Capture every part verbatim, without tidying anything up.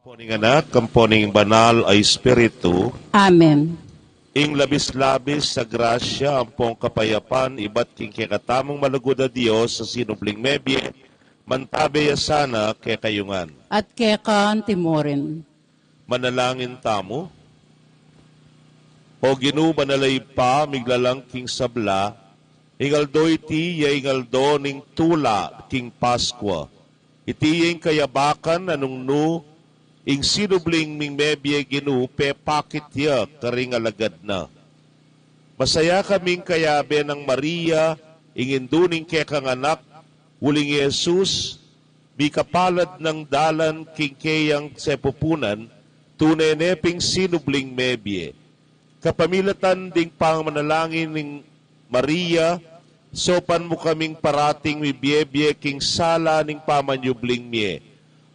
Ampo ning Anak, ampo ning Banal a Espiritu. Amen. Ing labis-labis a grasya, ampong kapayapan, ibat king kekatamung malugud a Dios a sinubling mebie, mantabe ya sana kekayu ngan. At keka naman murin. Manalangin tamu. O Ginu, banal a Ibpa, miglalang king sabla, ing aldo iti ya ing aldo ning tula king Paskua. Iti ya ing kayabakan a nung nu Ing sinubling ming mebie, Ginu, pepakit ya karing alagad na. Masaya kaming kayabe nang Maria, ing indu ning kekang anak, uling i Jesus, mikapalad nang dalan king keyang sepupunan, tune ne ping sinubling mebie. Kapamilatan ding pamanalangin ning Maria, saupan mu kaming parating mibiebie king sala ning pamanyubling mie,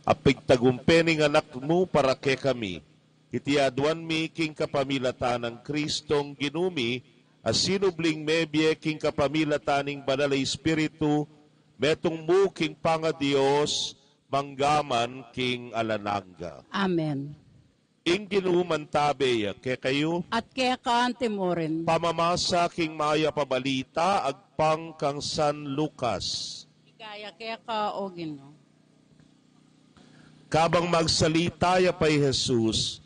a pigtagumpe ning anak mu para kekami. Iti aduan mi king kapamilatan nang Kristong Ginu mi, a sinubling mebie king kapamilatan ning Banal a Espiritu, metung mu king pangaDios, mangga man king alang angga. Amen. Ing Ginu mantabe ya kekayu. At keka anti mu rin. Pamamasa king Mayap a Balita agpang kang San Lucas. Ligaya keka, O Ginu. Kabang magsalita ya pa i Jesus,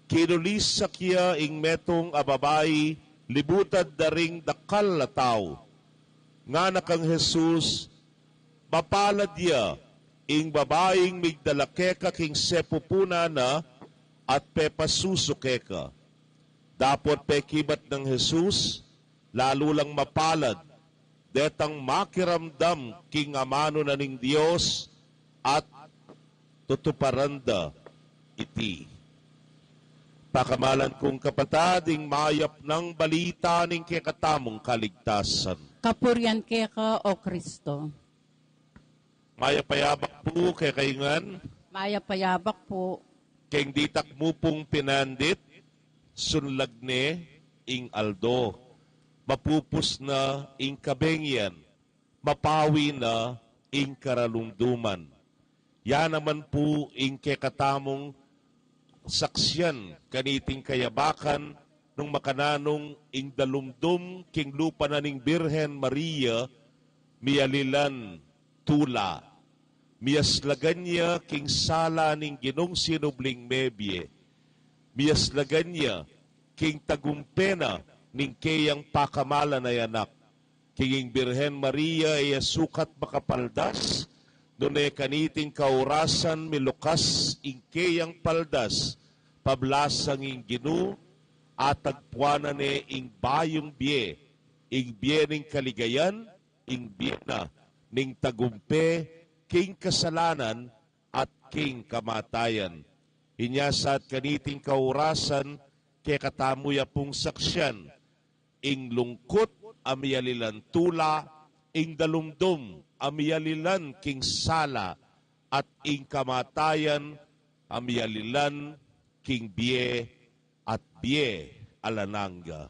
kinulisak ya ing metung a babai libutad da ring dakal a tau. Ngana kang Jesus, "Mapalad ya ing babaing migdala keka king sepupunan na at pepasusu keka." Dapot pekibat nang Jesus, "Lalu lang mapalad detang makiramdam king amanu na ning Dios at tutuparan da iti." Pakamalan kung kapatad, ing mayap nang balita ning kekatamung kaligtasan. Kapurian keka, O Kristo. Mayap a yabak pu kekayu ngan. Mayap a yabak pu. Keng ditak mu pung pinandit, sunlag ne ing aldo, mapupus na ing kabengian, mapawi na ing karalumduman. Ya naman pu ing kekatamung saksian kaniting kayabakan, nung makananung ing dalumdum king lupa na ning Birhen Maria, miyalilan tula. Miyaslagan ya king sala ning Ginung sinubling mebie. Miyaslagan ya king tagumpe na ning keyang pakamalan a anak. King ing Birhen Maria e ya sukat makapaldas, nune kaniting kaurasan milukas ing keyang paldas, pablasang ing Ginu, atagpuan na ne ing bayung bie, ing bie ning kaligayan, ing bie na ning tagumpe king kasalanan at king kamatayan. Inya sa at kaniting kaurasan, kekatamu ya pung saksian ing lungkut a miyalilan tula, ing dalumdum a miyalilan king sala, at ing kamatayan a miyalilan king bie at bie alang angga.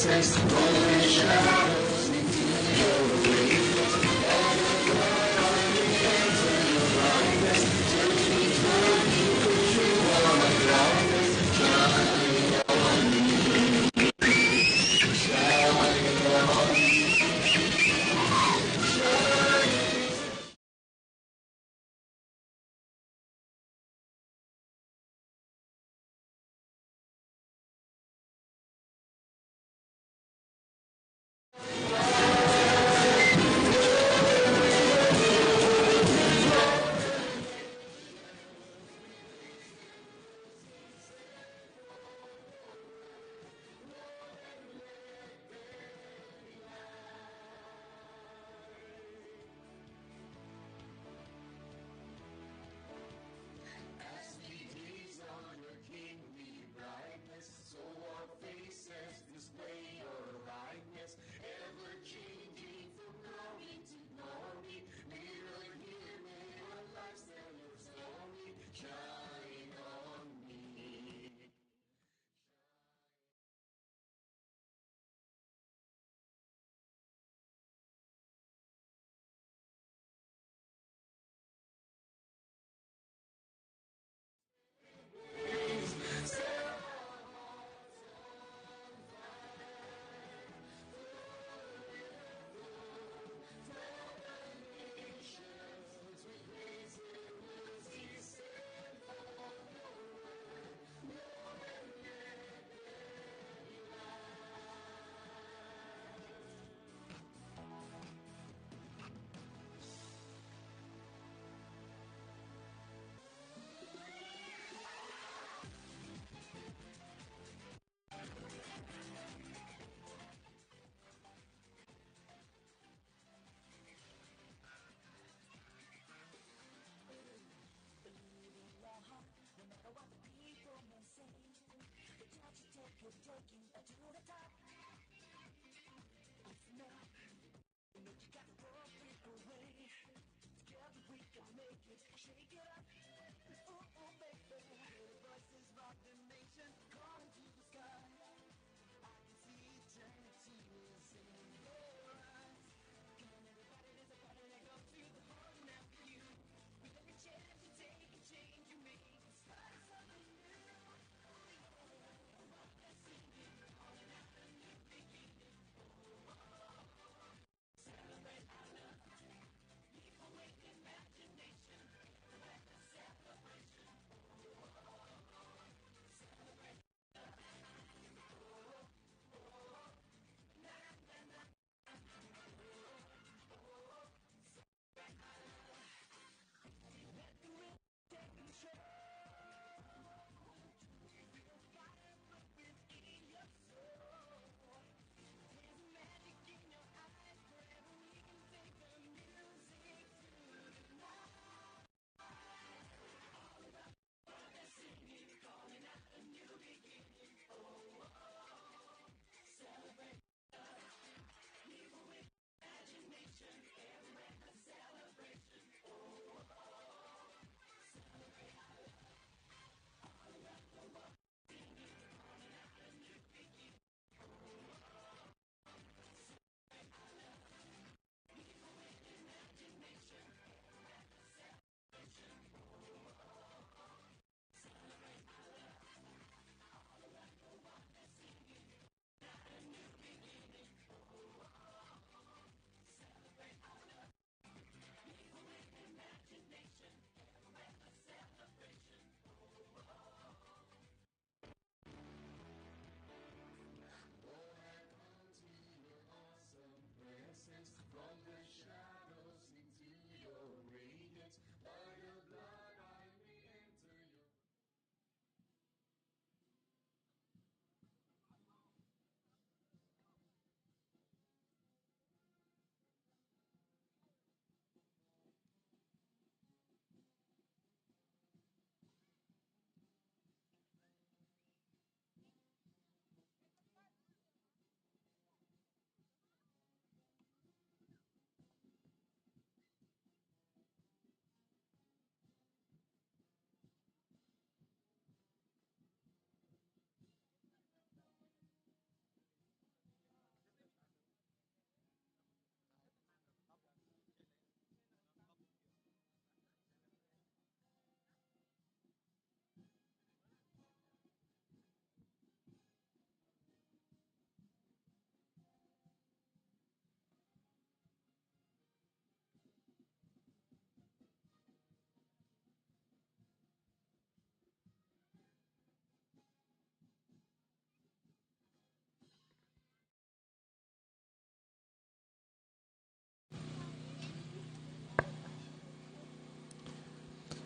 As the days on your kingly brightness, so our faces display your brightness, ever changing from glory to glory. Mirror here, may our lives tell your story. Shine on me.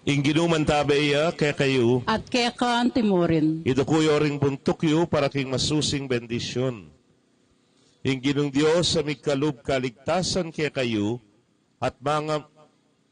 Ing Ginu mantabe ya kekayu. At keka antimurin. Iduku yu ring buntuk yu para king masusing bendisyun. Ing Ginung Dios a migkalub kaligtasan kekayu, at manga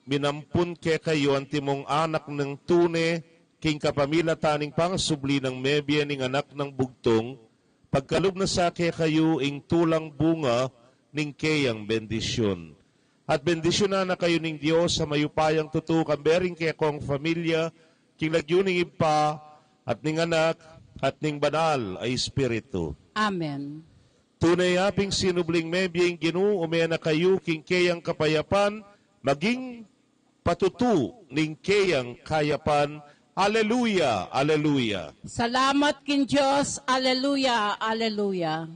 minampun kekayu antimong anak nang tune, king kapamilatan ning pangasubli nang mebie ning anak nang bugtung, pagkalub na sa kekayu ing tulang bunga ning keyang bendisyun. At bendisyunan na kayu ning Dios a mayupayang tutu, kambe ring kekong familia, king lagyu ning Ibpa, at ning Anak, at ning Banal a Espiritu. Amen. Tune ya pin sinubling mebie ing Ginu, ume na kayu king keyang kapayapan, maging patutu ning keyang kayapan. Aleluya, aleluya. Salamat king Dios, aleluya, aleluya.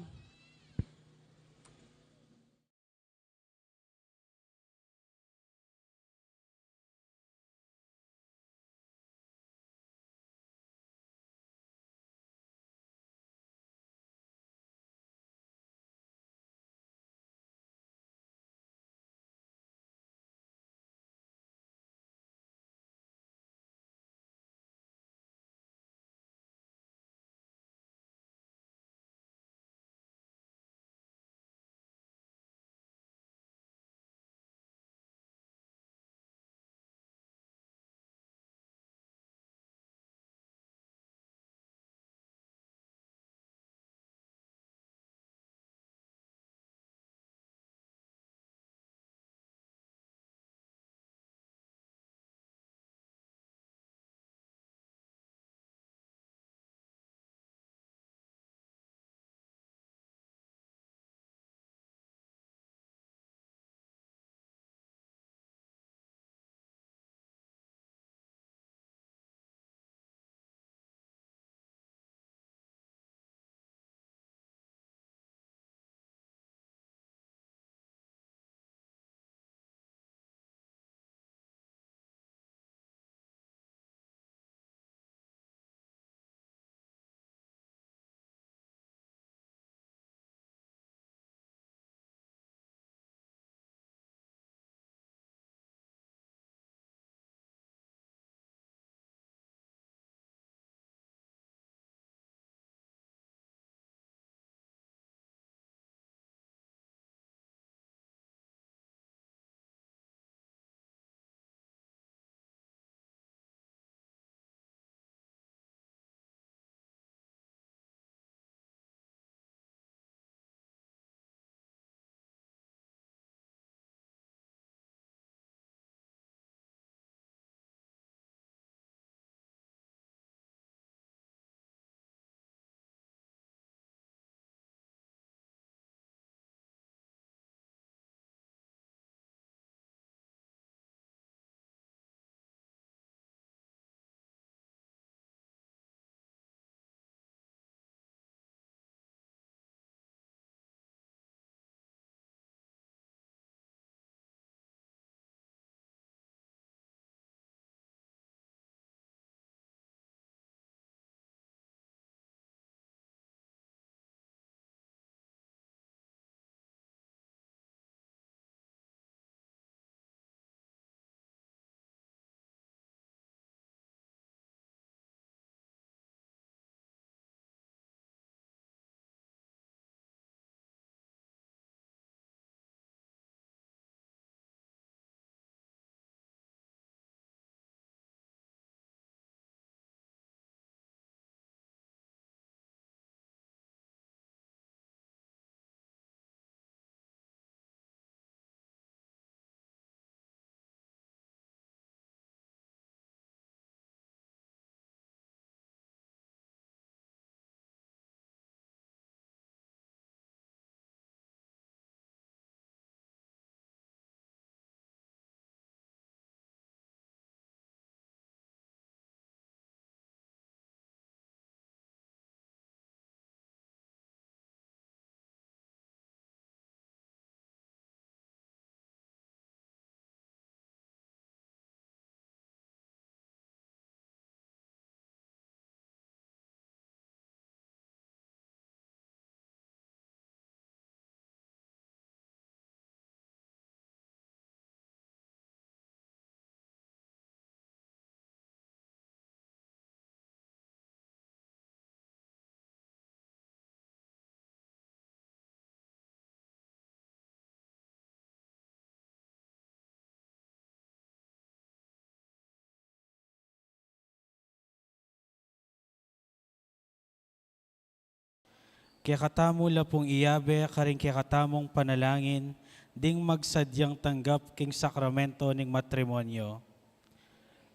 Kekatamu la pung iyabe karing kekatamung panalangin ding magsadyang tanggap king sakramento ning matrimonyo.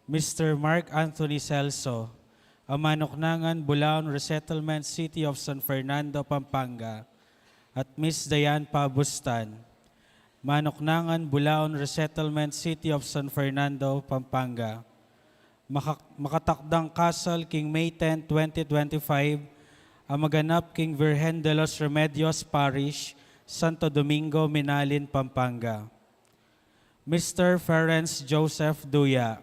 Mister Mark Anthony Celso, a manuknangan Bulaon Resettlement, City of San Fernando, Pampanga, at Miss Diane Pabustan, manuknangan Bulaon Resettlement, City of San Fernando, Pampanga. Maka-, makatakdang kasal king May ten, twenty twenty-five, a maganap king Virgen de los Remedios Parish, Santo Domingo, Minalin, Pampanga. Mister Ferenc Joseph Duya,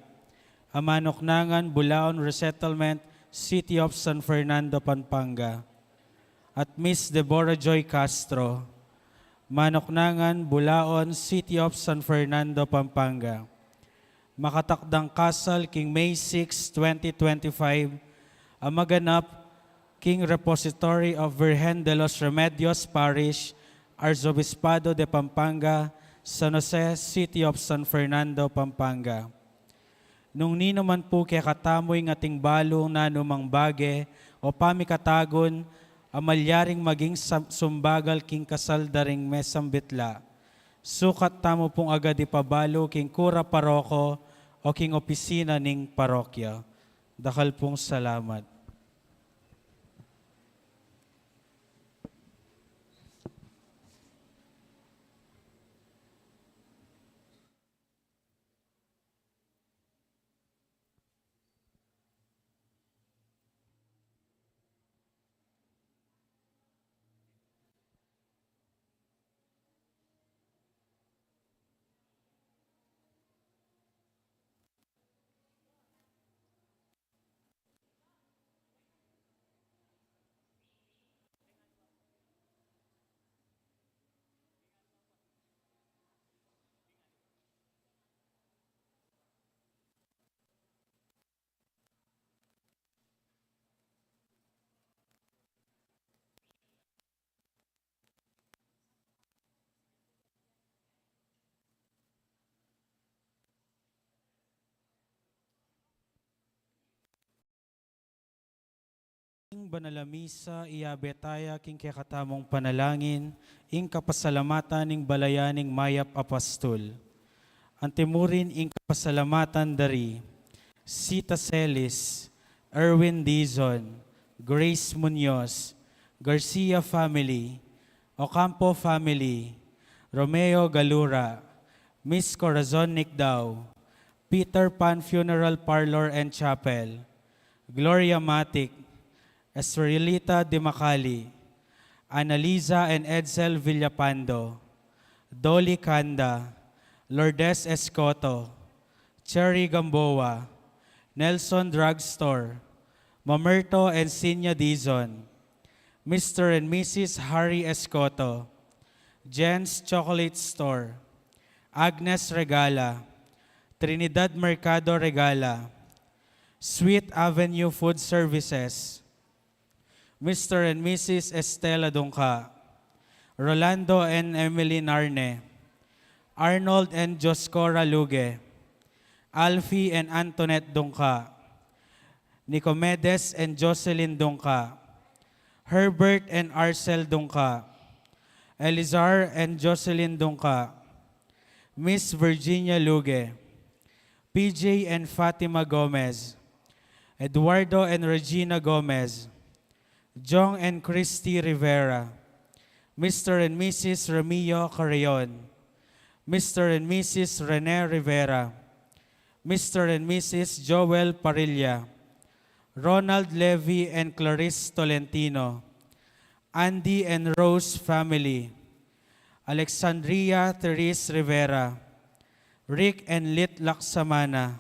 a manuknangan Bulaon Resettlement, City of San Fernando, Pampanga, at Miss Deborah Joy Castro, manuknangan Bulaon, City of San Fernando, Pampanga. Makatakdang kasal king May six, twenty twenty-five, a maganap king Repository of Virgen de los Remedios Parish, Arzobispado de Pampanga, San Jose, City of San Fernando, Pampanga. Nung ninu man pu kekatamu ing ating balu nanu mang bage o pamikatagun a malyaring maging sa-, sumbagal king kasal da ring mesang bitla, sukat tamu pung agad ipabalu king kura paroko o king opisina ning parokya. Dakal pung salamat. Ing banal a misa, iyabe taya king kekatamung panalangin ing kapasalamatan ning balayan ning mayap a pastul. Antimurin ing kapasalamatan dari Sita Celis, Erwin Dizon, Grace Munoz, Garcia family, Ocampo family, Romeo Galura, Miss Corazon Nicdao, Peter Pan Funeral Parlor and Chapel, Gloria Matic, Esraelita Dimacali, Annalisa and Edsel Villapando, Dolly Canda, Lourdes Escoto, Cherry Gamboa, Nelson Drugstore, Mamerto and Sinya Dizon, Mister and Missus Harry Escoto, Jen's Chocolate Store, Agnes Regala, Trinidad Mercado Regala, Sweet Avenue Food Services, Mister and Missus Estela Dungca, Rolando and Emily Narne, Arnold and Joscora Luge, Alfie and Antoinette Dungca, Nicomedes and Jocelyn Dungca, Herbert and Arcel Dungca, Elizar and Jocelyn Dungca, Miss Virginia Luge, P J and Fatima Gomez, Eduardo and Regina Gomez, Jong and Christy Rivera, Mister and Missus Remio Carreon, Mister and Missus Rene Rivera, Mister and Missus Joel Parilla, Ronald Levy and Clarice Tolentino, Andy and Rose family, Alexandria Therese Rivera, Rick and Lit Laksamana,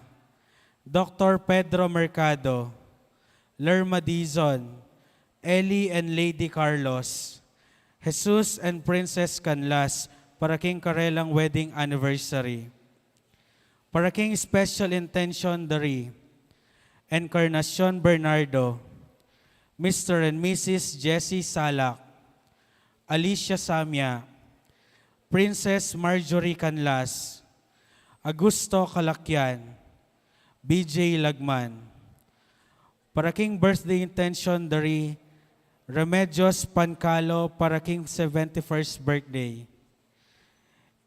Doctor Pedro Mercado, Lerma Dizon, Ellie and Lady Carlos, Jesus and Princess Canlas, para king karelang wedding anniversary. Para king special intention dari Encarnacion Bernardo, Mister and Missus Jessie Salak, Alicia Samia, Princess Marjorie Canlas, Augusto Calacquian, B J Lagman. Para king birthday intention dari Remedios Pancalo para king seventy-first birthday.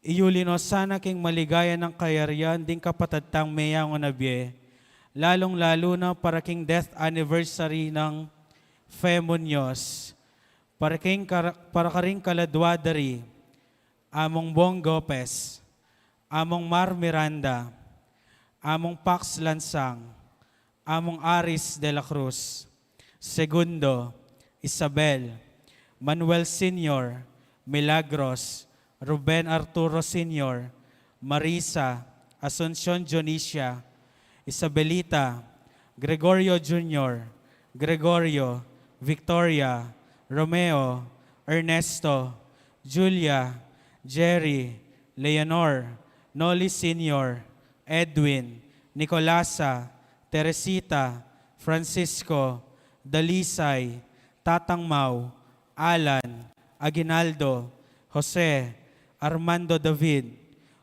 Iyuli no sana king maligaya nang kayarian ding kapatad tang meyangu na bie, lalung-lalu na para king death anniversary nang Fe Muñoz, para king kar-, para karing kaladwa da ri, Among Bong Gopez, Among Mar Miranda, Among Pax Lansang, Among Aris de la Cruz, Segundo, Isabel, Manuel Senior, Milagros, Ruben Arturo Senior, Marisa, Asuncion Dionisia, Isabelita, Gregorio Junior, Gregorio, Victoria, Romeo, Ernesto, Julia, Jerry, Leonor, Noli Senior, Edwin, Nicolasa, Teresita, Francisco, Dalisay, Tatang Mau, Alan, Aguinaldo, Jose, Armando David,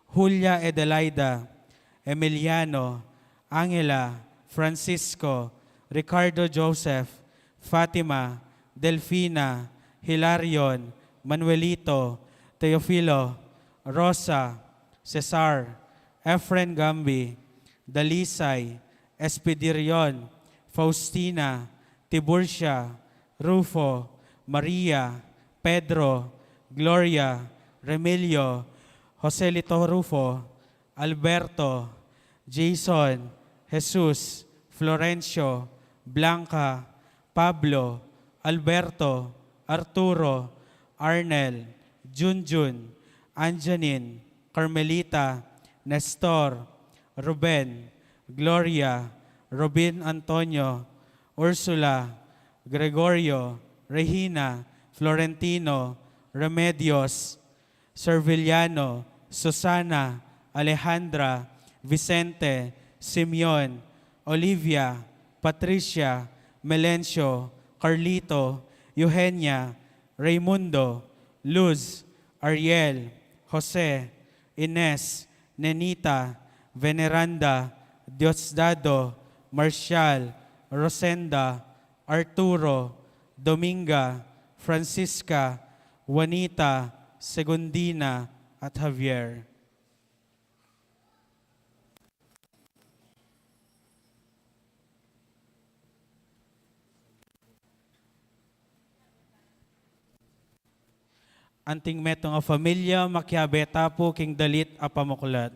Julia Adelaida, Emiliano, Angela, Francisco, Ricardo Joseph, Fatima, Delfina, Hilarion, Manuelito, Teofilo, Rosa, Cesar, Efren Gambi, Dalisay, Espidirion, Faustina, Tiburcia, Rufo, Maria, Pedro, Gloria, Remilio, Joselito Rufo, Alberto, Jason, Jesus, Florencio, Blanca, Pablo, Alberto, Arturo, Arnel, Junjun, Anjanin, Carmelita, Nestor, Ruben, Gloria, Robin Antonio, Ursula, Gregorio, Regina, Florentino, Remedios, Serviliano, Susana, Alejandra, Vicente, Simeon, Olivia, Patricia, Melencio, Carlito, Eugenia, Raymundo, Luz, Ariel, Jose, Ines, Nenita, Veneranda, Diosdado, Marcial, Rosenda, Arturo, Dominga, Francisca, Juanita, Segundina, at Javier. Anting metung a familia, makiabe ta pu king dalit a pamuklat.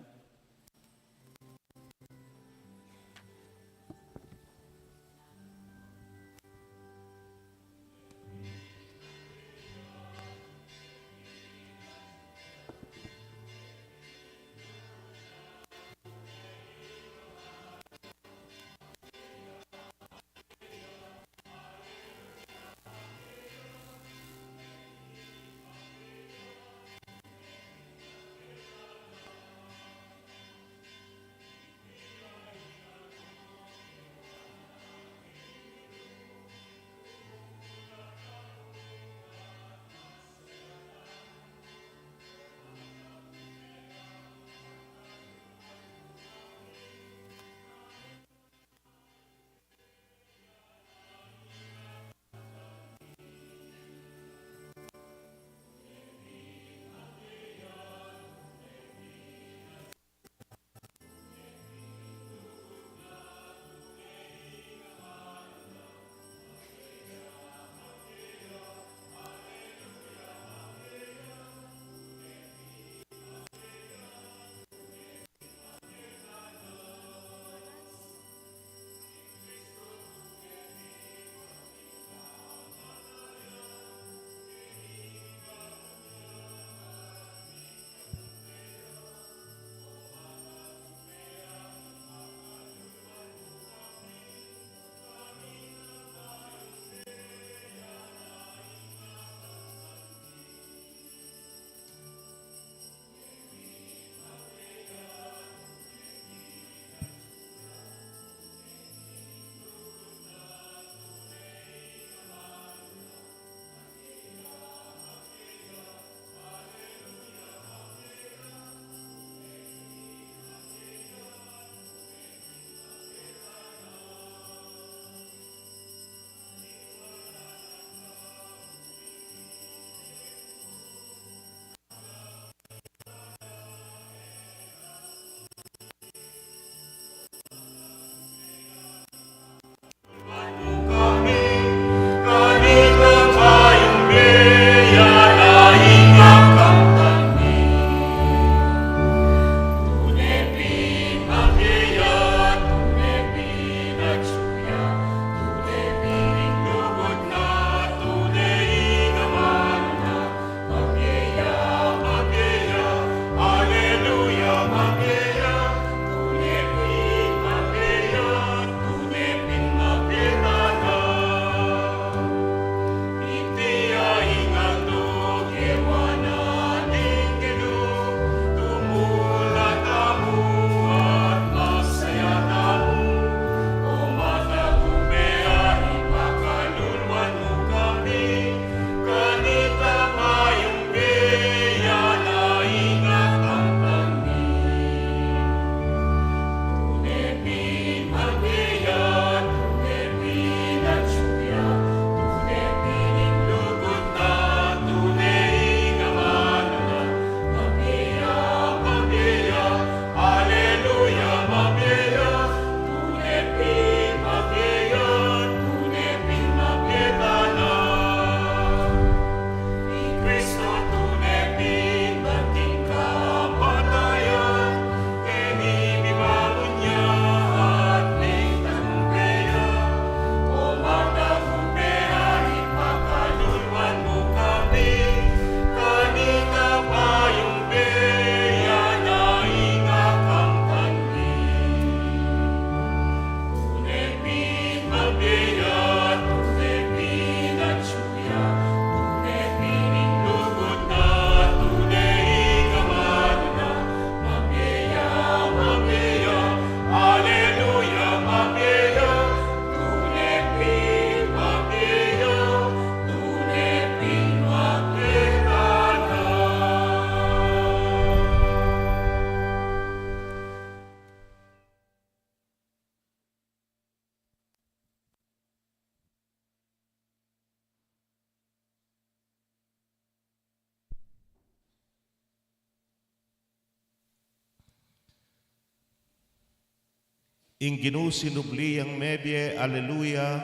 Ing Ginu sinubli yang mebie, aleluya.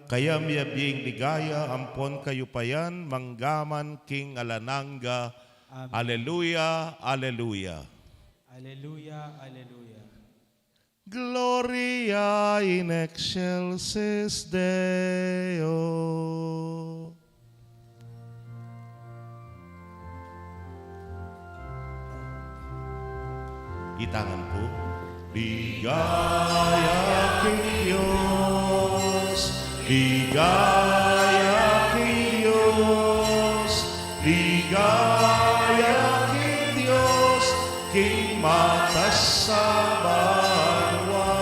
Kayang mebie ing ligaya ampon kayupayan, mangga man king alang angga. Amen. Aleluya, aleluya. Aleluya, aleluya. Gloria in excelsis Deo. Itangan pu. Ligaya king Dios, ligaya king Dios, ligaya king Dios, king matas a banua.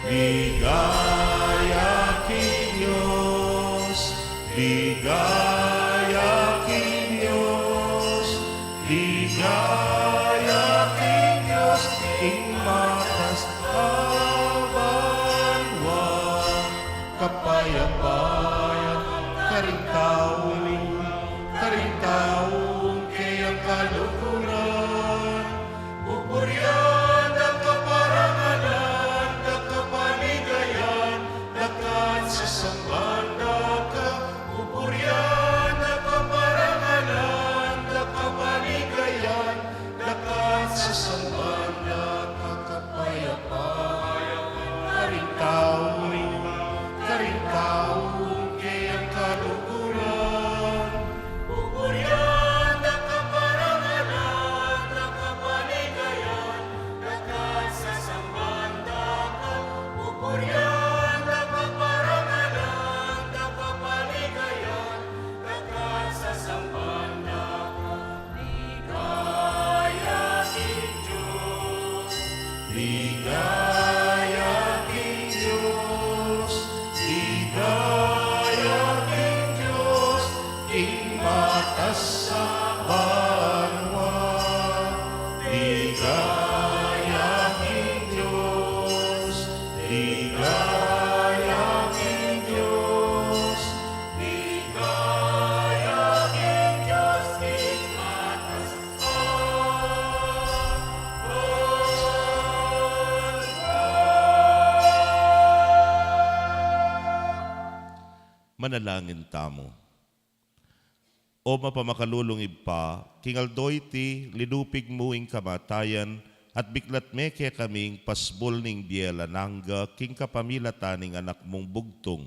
Ligaya king Dios, ligaya king Dios, ligaya king Dios, king matas a banua. Kapayapan karing tau, karing tau keyang kaluguran. Pupurian da ka, parangalan da ka, paligayan da ka, sasamban da ka. Pupurian da ka, parangalan da ka, paligayan da ka, sasamban da ka. Kapayapan karing tau, karing tau keyang kaluguran. Pupurian da ka, parangalan da ka, paligayan da ka, sasamban da ka. Pupurian da ka, parangalan da ka, paligayan da ka, sasamban da ka. Ligaya king Dios, ligaya king Dios, ligaya king Dios, king matas a banua. Ligaya king Dios, ligaya king Dios, ligaya king Dios, king matas a banua. Manalangin tamu. O mapamakalulung Ibpa, king aldo iti, linupig mu ing kamatayan, at biklat me kekami ing pasbul ning bie alang angga, king kapamilatan ning Anak mung bugtung.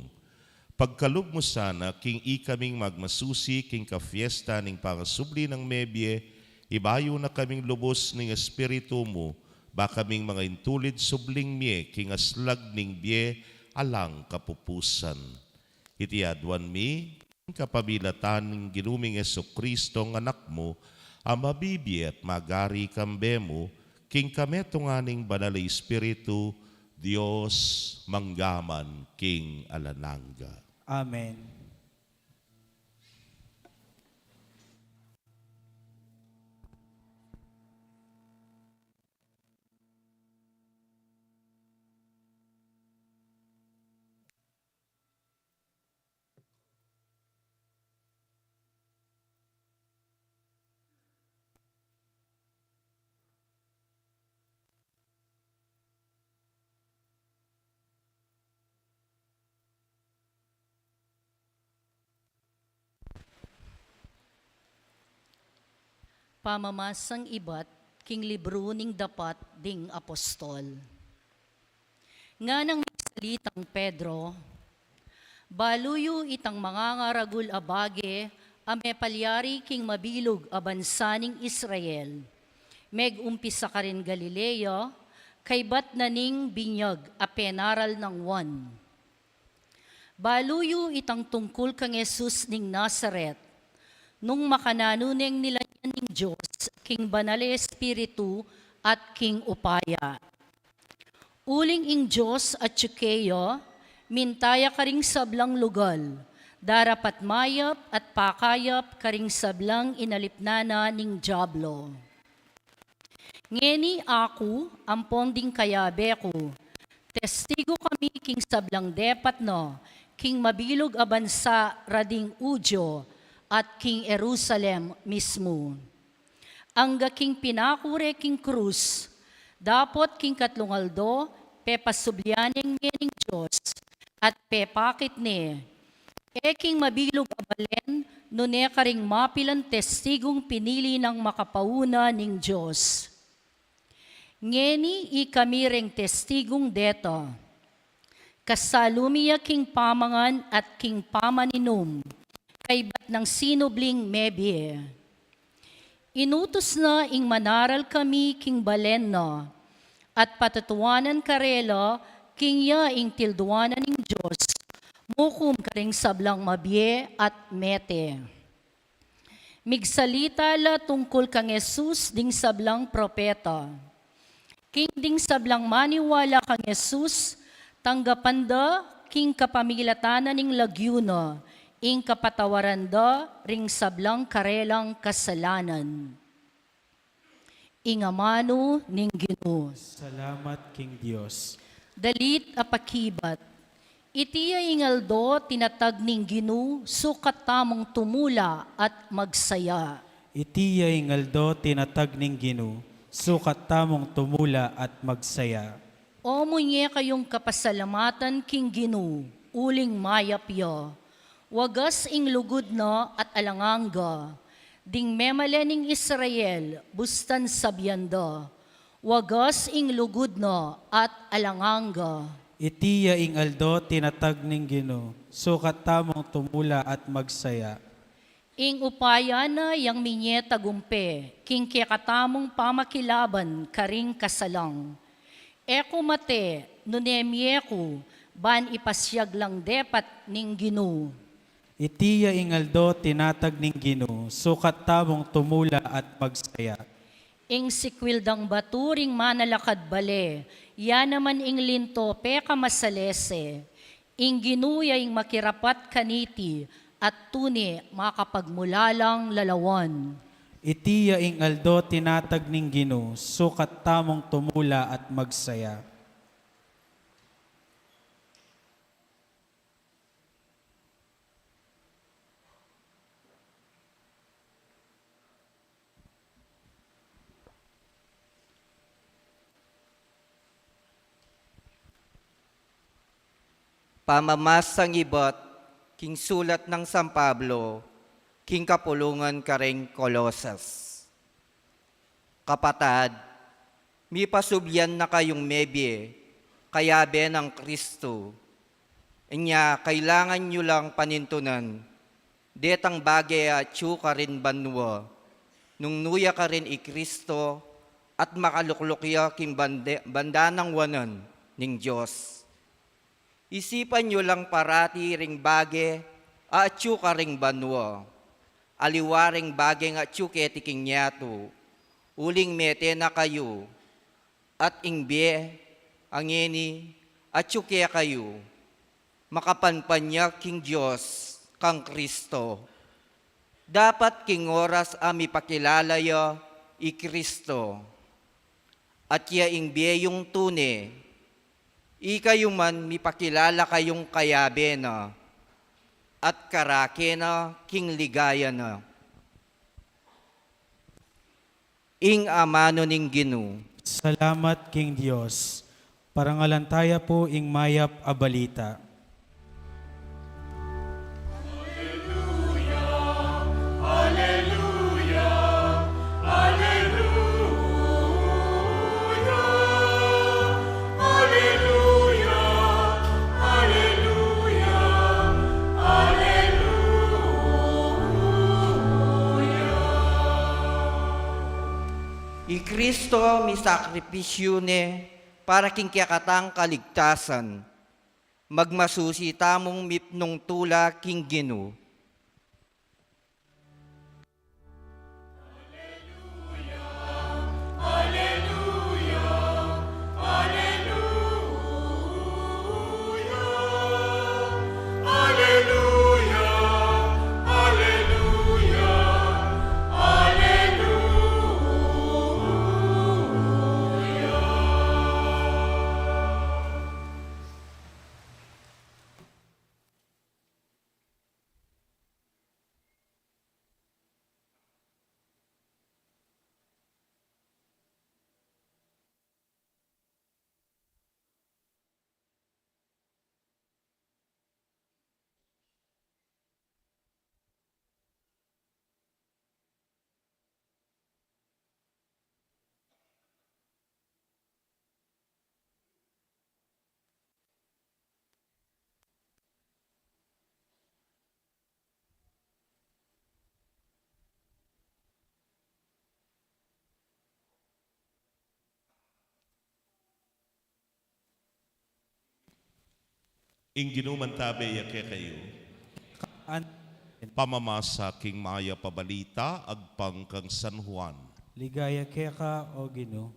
Pagkalub mu sana, king ikaming magmasusi king kafiesta ning pangasubli nang mebie, ibayu na kaming lubus ning Espiritu mu, ba kaming mangaintulid subling mie king aslag ning bie alang kapupusan. Iti aduan mi, kapamilatan ning Ginu ming Jesucristo, ing Anak mu, a mabibie at magari kambe mu, king kametungan ning Banal a Espiritu, Dios, mangga man king alang angga. Amen. Pamamasang ibat king libru ning Dapat ding Apostol. Nganang misalita i Pedro, balu yu itang mangangaragul a bage a mepalyari king mabilug a bansa ning Israel, megumpisa karin Galilea, kaybat na ning binyag a penaral nang Juan. Balu yu itang tungkul kang Jesus ning Nazaret, nung makananu neng nilanyan ning Dios king Banal a Espiritu at king upaya. Uling ing Dios atyu keya, minta ya karing sablang lugal, darapat mayap at pakayap karing sablang inalipnan na ning Diablo. Ngeni aku ampon ding kayabe ku, testigu kami king sablang depat na king mabilug a bansa ra ding Judio at king Jerusalem mismu. Angga king pinaku re king krus, dapot king katlung aldo, pepasublian ne ing mie ning Dios, at pepakit ne, e king mabilug a balen, nune karing mapilan testigung pinili nang makapauna ning Dios. Ngeni ikami reng testigung deta. Kasalu mi ya king pamangan at king pamaninum, kaybat nang sinubling mebie. Inutus na ing manaral kami king balen na, at patutuanan karela king ya ing tilduanan ning Dios, mukum karing sablang mabie at mete. Migsalita la tungkul kang Jesus ding sablang propeta. King ding sablang maniwala kang Jesus, tanggapan da king kapamilatan na ning lagyu na, ing kapatawaran da ring sablang karelang kasalanan. Ing amanu ning Ginu. Salamat king Dios. Dalit a pakibat. Iti ya ing aldo tinatag ning Ginu, sukat tamung tumula at magsaya. Iti ya ing aldo tinatag ning Ginu, sukat tamung tumula at magsaya. O munye kayung kapasalamatan king Ginu, uling mayap ya. Wagas ing lugud na at alang angga. Ding memalen ning Israel, bustan sabian da. Wagas ing lugud na at alang angga. Iti ya ing aldo tinatag ning Ginu, sukat tamung tumula at magsaya. Ing upaya na yang minye tagumpe, king kekatamung pamakilaban karing kasalang. E ku mate, nune mie ku, ban ipasiag lang depat ning Ginu. Iti ya ing aldo tinatag ning Ginu, sukat tamung tumula at magsaya. Ing sikwil dang batu ring manalakad bale, ya naman ing linto pekamasalese. Ing Ginu ya ing makirapat kaniti, at tune makapagmulalang lalawan. Iti ya ing aldo tinatag ning Ginu, sukat tamung tumula at magsaya. Pamamasang ibat king sulat nang San Pablo king kapulungan karing Colosas. Kapatad, mipasublian na kayung mebie kayabe nang Kristo. Inya kailangan yu lang panintunan detang bage a atyu karin banua, nung nu ya karin i Kristo at makalukluk ya king bande-, banda nang wanan ning Dios. Isipan yu lang parati ring bage a atyu karing banua, aliwa ring bageng atyu keti king yatu, uling mete na kayu, at ing bie a ngeni atyu kekayu, makapanpanyag king Dios kang Kristo. Dapat king oras a mipakilala ya i Kristo, at ya ing bie yung tune, ikayu man mipakilala kayung kayabe na, at karake na king ligaya na. Ing amanu ning Ginu. Salamat king Dios. Parangalan taya pu ing mayap a balita. I Kristo misakripisyu ne para king kekatang kaligtasan. Magmasusi tamung mipnung tula king Ginu. Ing Ginu mantabe ya kekayu. An- Pamamasa king mayap a balita agpang kang San Juan. Ligaya keka, O Ginu.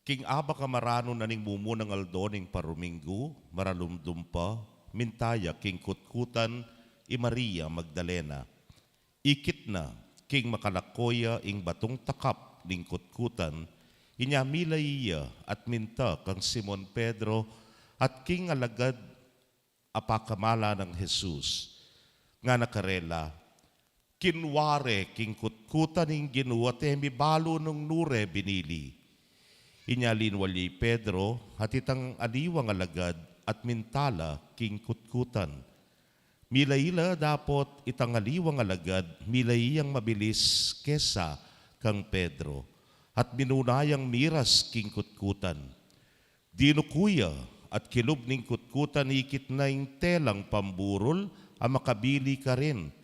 King abak a maranun na ning mumunang aldo ning paruminggu, maralumdum pa, minta ya king kutkutan i Maria Magdalena. Ikit na king makalako ya ing batung takap ning kutkutan, inya milai ya at minta kang Simon Pedro at king alagad a pakamalan nang Jesus. Ngana karela, "Kinua re king kutkutan ing Ginu at e mi balu nung nu re binili." Inya linwal ya i Pedro at itang aliwang alagad at minta la king kutkutan. Milai la dapot itang aliwang alagad, milai yang mabilis kesa kang Pedro, at minuna yang miras king kutkutan. Dinuku ya at kilub ning kutkutan, ikit na ing telang pamburul a makabili karin,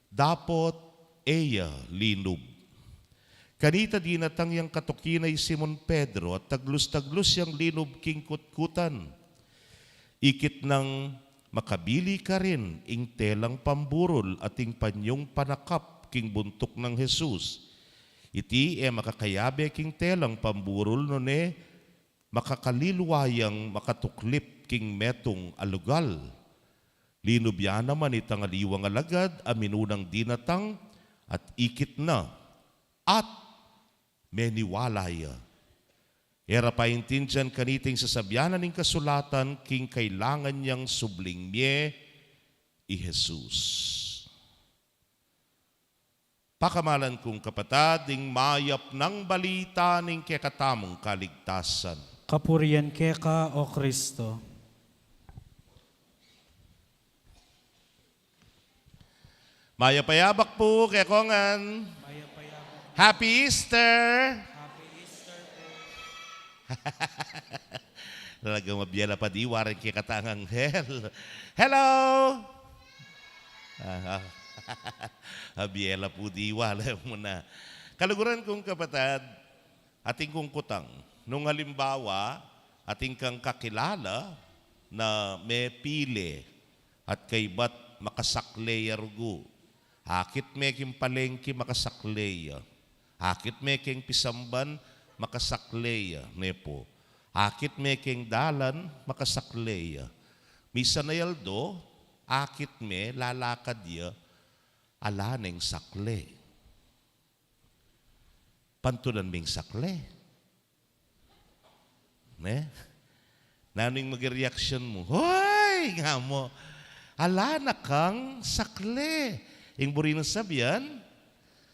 dapot e ya linub. Kanita dinatang yang katuki na i Simon Pedro at taglus-taglus yang linub king kutkutan. Ikit nang makabili karin ing telang pamburul at ing panyung panakap king buntuk nang Jesus. Iti e makakayabe king telang pamburul nune makakalilwa yang makatuklip king metung a lugal. Linub ya naman itang aliwang alagad a minunang dinatang at ikit na at meniwala ya. E ra paintindian kanita ing sasabian na ning kasulatan king kailangan yang subling mie i Jesus. Pakamalan kung kapatad, ing mayap nang balita ning kekatamung kaligtasan. Kapurian keka, O Kristo. Mayap a yabak pu kekongan. Mayap a yabak. Happy Easter. Happy Easter pu. Talagang mabiela pa diwa ring kekatang anghel. Hello! Ah, ah. Mabiela pu diwa, alam mo na. Kaluguran kung kapatad, atin kung kutang, nung halimbawa, atin kang kakilala na mepile at kaybat makasakle ya rugu. Akit me king palengke, makasakle ya. Akit me king pisamban, makasakle ya, ne pu. Akit me king dalan, makasakle ya. Misan a aldo, akit me, lalakad ya, ala neng sakle. Pantunan ming sakle. Ne? Nanu ing maging reaksyon mu? Hoy! Nga mu, ala na kang sakle. Ing buri nang sabian,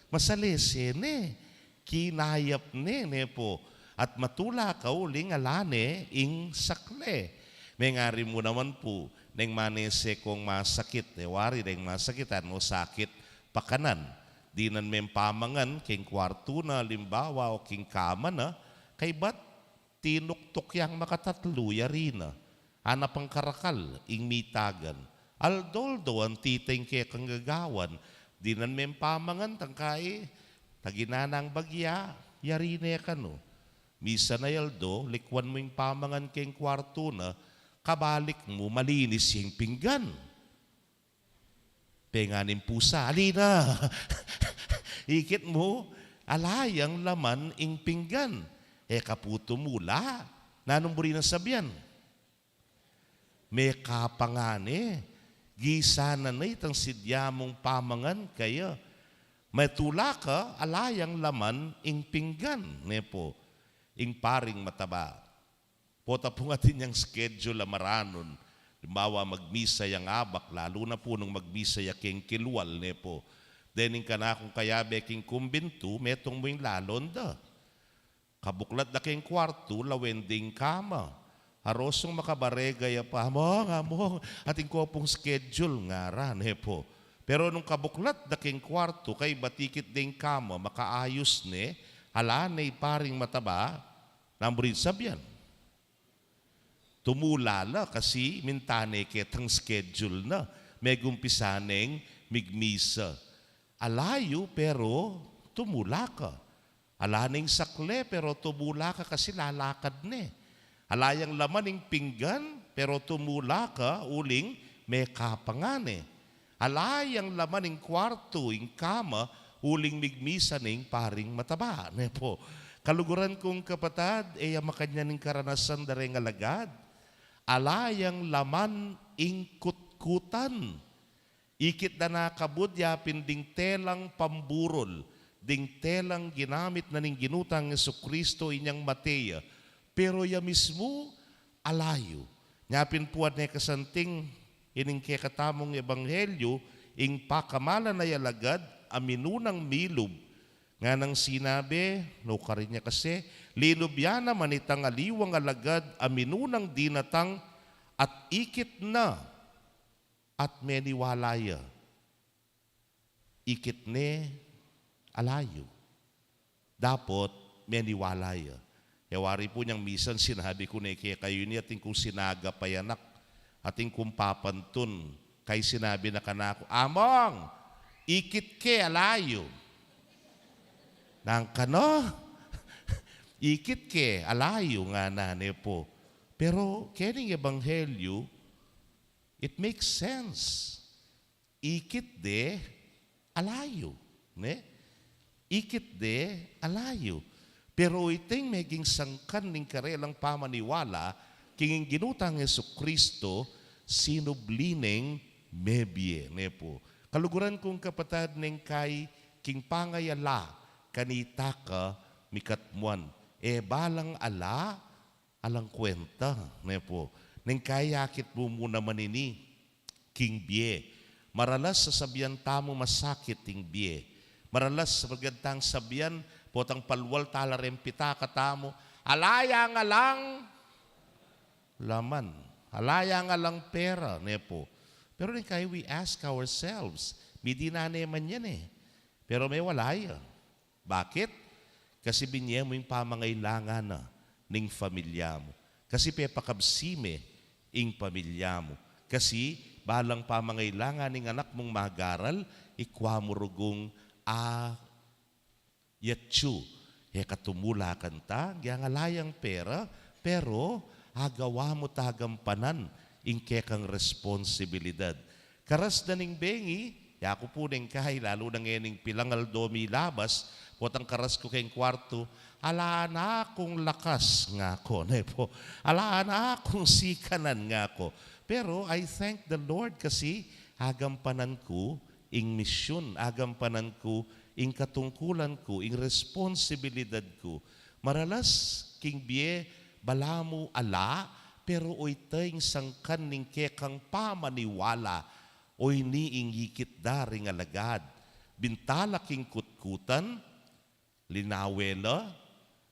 masalese ne, kinayap ne, ne pu. At matula ka uling ala ne ing sakle. Mengari mu naman pu, neng manese kong masakit, e wari neng masakit, ano sakit pakanan. Dinan meng pamangan king kwartu na, limbawa, o king kama na, kaybat tinuktuk yang makatatlu, yari na. Ana pang karakal ing mitagan. Aldo-aldo antita ing kekang gagawan, dinan meng pamangan tangkai, taginan nang bagya, yari ne kanu. Misan a aldo, likwan mu ing pamangan king kwartu na, kabalik mu malinis ing pinggan. Pengan ing pusa, ali na. Ikit mu, ala yang laman ing pinggan. E ka pu tumula. Nanung buri nang sabian? Mekapangane, gisanan na itang sidya mung pamangan kaya. Matula ka, ala yang laman ing pinggan, ne pu, ing paring mataba. Pota pung atin yang schedule a maranun. Limbawa, magmisa yang abak, lalu na pu nung magmisa ya king kilwal, ne pu. Dening kanakung kayabe king kumbintu, metung mu ing lalon da. Kabuklat da king kwartu, lawen da ing kama. Arosung makabarega ya pa, "Among, among, atin ku pung schedule," ngara, ne pu. Pero nung kabuklat da keng kuartu, kaybat ikit de ing kama, makaayus ne, ala ne i paring mataba, nanu ring sabyan? Tumula la kasi minta ne ketang schedule na, megumpisa neng migmisa. Ala yu, pero tumula ka. Ala neng sakle, pero tumula ka kasi lalakad ne. Ala yang laman ing pinggan, pero tumula ka uling mekapa ngana. Ala yang laman ing kuartu, ing kama, uling migmisa ne ing paring mataba, ne pu. Kaluguran kung kapatad, e ya makanyan ing karanasan da reng alagad. Ala yang laman ing kutkutan. Ikit da na kabud ya pin ding telang pamburul, ding telang ginamit na ning Ginu tang Jesucristo inyang mate ya. Pero ya mismu, ala yu. Nya pin pu, ane kasanting ining kekatamung ebanghelyu, ing pakamalan a alagad a minunang milub, nganang sinabi, nukarin ya kasi, linub ya naman itang aliwang alagad a minunang dinatang at ikit na at meniwala ya. Ikit ne, ala yu. Dapot meniwala ya. E wari pu nyang misan sinabi ku ne kekayu ini, atin kung sinagap a anak, atin kung papantun, kay sinabi na kanaku, "Among, ikit ke, ala yu." Nang kanu, "Ikit ke, ala yu," ngana ne pu. Pero kening ebanghelyu, it makes sense. Ikit de, ala yu, ne? Ikit de, ala yu. Pero iteng meging sangkan ning karelang pamaniwala king Ginu tang Jesucristo, sinubli neng mebie, ne pu. Kaluguran kung kapatad, neng kai king pangayala kanita ka mikatmuan. E balang ala, alang kuenta, ne pu. Neng kai akit mu mu naman ini king bie. Maralas sasabian tamu masakit ing bie. Maralas pagad tang sabian, potang palual tala reng pitaka tamu, "Ala yang alang laman, ala yang alang pera," ne pu. Pero neng kai we ask ourselves, "Midi na ne man yan e." Pero mewala ya. Bakit? Kasi binye mu ing pamangailangan na ning pamilya mu. Kasi pepakabsi me ing pamilya mu. Kasi balang pamangailangan ning anak mung mag-aral, ikwa mu rugung a yatsu. E ka tumula kanta, agyang ala yang pera, pero agawa mu tagampanan ing kekang responsibilidad. Karas da ning bengi, yaku pu neng kai, lalu na ngening pilang aldo milabas, potang karas ku keng kuartu, "Ala na kung lakas," ngaku, ne pu. "Ala na kung sikanan," ngaku. Pero I thank the Lord kasi agampanan ku ing misyun, agampanan ku ing katungkulan ku, ing responsibilidad ku. Maralas king bie, balamu ala, pero oyni ing sangkan ning kekang pamaniwala, oyni ing ikit da ring alagad. Bintala king kutkutan, linawe la,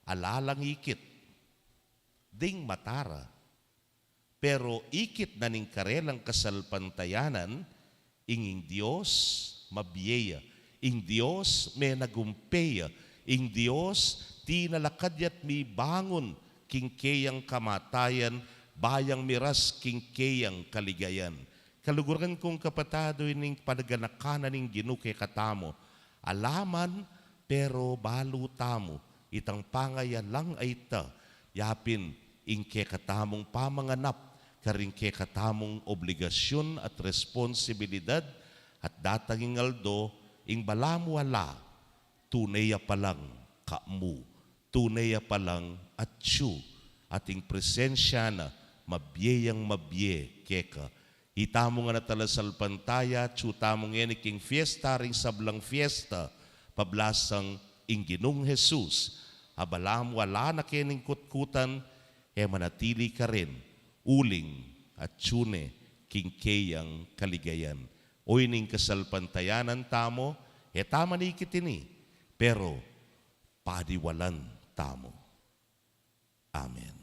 ala lang ikit. Ding mata ra. Pero ikit na ning karelang kasalpantayanan, ing, ing Dios mabie ya, ing Dios menagumpe ya, ing Dios tinalakad ya't mibangun king keyang kamatayan, ba yang miras king keyang kaligayan. Kaluguran kung kapatad, oyni ing panaganaka na ning Ginu kekatamu. Ala man, pero balu tamu itang pangayalang a ita, yapin ing kekatamung pamanganap karing kekatamung obligasyun at responsibilidad, at datang ing aldo, ing balamu ala, tune ya palang kamu, tune ya palang atyu, at ing presensya na mabie yang mabie keka. Itamu ngan a talasalpantaya, atyu tamu ngeni king fiesta ring sablang fiesta, pablasang ing Ginung Jesus, a balamu ala na kening kutkutan, e manatili karin, uling atyu ne king keyang kaligayan. Oyni ing kasalpantayanan tamu, e tamu ikit ini, pero paniwalan tamu. Amen.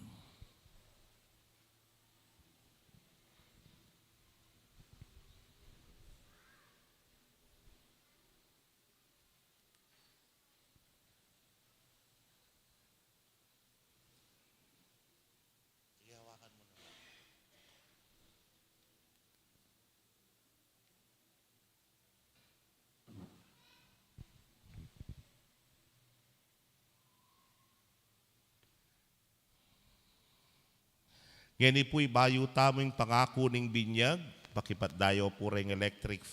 Ngeni pu, ibayu tamu ing pangaku ning binyag, pakipatdayaw pu reng electric